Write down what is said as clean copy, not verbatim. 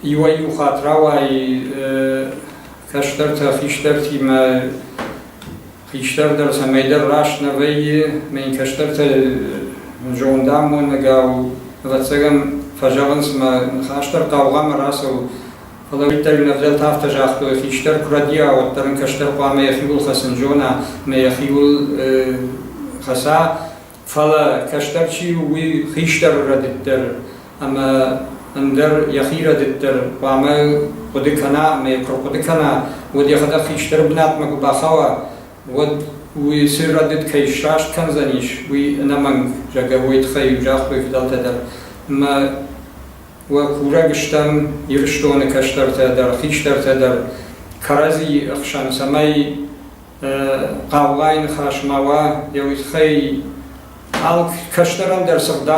Иуӕй-иу хатт рауайы кӕстӕртӕ хистӕртимӕ, хистӕр дӕр цӕмӕйдӕр раст нӕ вӕййы, мӕ йын кӕстӕртӕ зондамонӕгау, ӕвӕццӕгӕн, фӕзӕгъынц мӕ ныхас дӕр хъаугъамӕ рацӕуы. Фӕлӕ уыддӕр нӕ фыдӕлтӕ афтӕ загътой, хистӕр куы рӕдийа, уӕддӕр ын кӕстӕр хъуамӕ йӕхиуыл хӕцын зона ӕмӕ йӕхиуыл хӕца. Фӕлӕ кӕстӕр чи у, уый хистӕры рӕдыд дӕр ӕмӕ ӕндӕр йӕхи рӕдыд дӕр хъуамӕ хъуыды кӕна ӕмӕ йӕ куы рхъуыды кӕна, уӕд йӕхӕдӕг хистӕры бынатмӕ куы бахауа, уӕд уый цы рӕдыд кӕй сраст кӕндзӕнис, уый ӕнӕмӕнг, зӕгъгӕ, уый тыххӕй загътой фыдӕлтӕ дӕр. Ӕмӕ уӕ курӕг стӕм Ирыстоны кӕстӕртӕ дӕр, хистӕртӕ дӕр кӕрӕдзи ӕхсӕн, цӕмӕй хъаугъайы ныхас ма уа, йӕ уый тыххӕй алкӕстӕрӕн дӕр цы гъдау.